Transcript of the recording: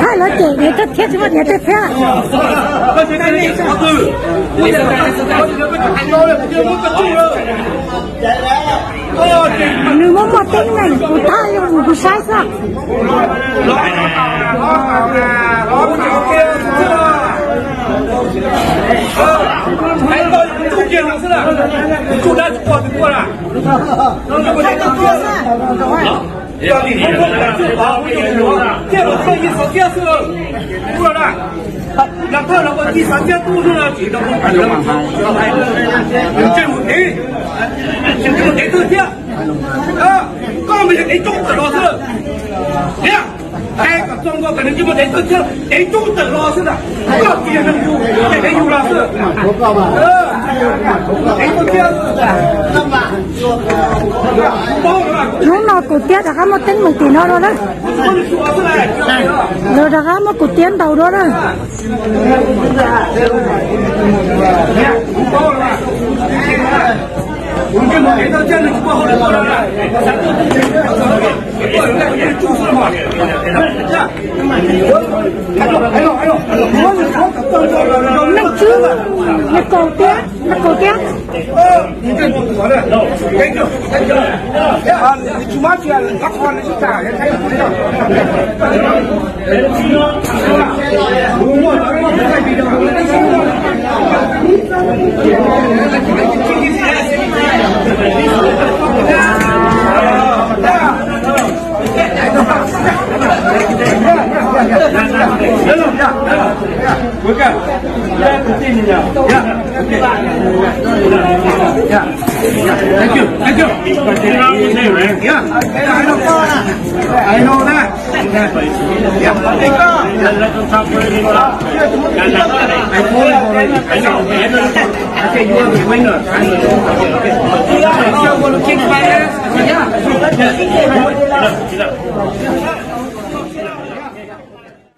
Thaij lawv cem niam tij thiab tsis muaj niam tij thiab. Nws muaj muaj teeb meem, kuv thaij rau kuv saib xwb. Yog li, ua li xov txiab xwb, ua li, yog koj los ua txiv xov txiab tub xwb no tsis tau, nws tseem mus dev, tseem mus dev twg thiab? Koj mas yog dev coob tawm los xwb. Thiab hais kom txog nkaus kom nws tsis mus dev twg thiab, dev coob tawm los xwb na. Koj tsis yog neeg yug, ces dev yug los xwb. Dev twg thiab? Hnub no Kaus Tiab rov qab muaj teeb meem tim no dua na. Lawv rov qab muab Kaus Tiab ntaus dua na. Leej Tswb, nws Kaus Tiab, nws Kaus Tiab. Thank you. Thank you. Yeah. I know. I know that. Yeah. I told him already. I know. I said you are the winner. You still want to kick my ass? Yeah.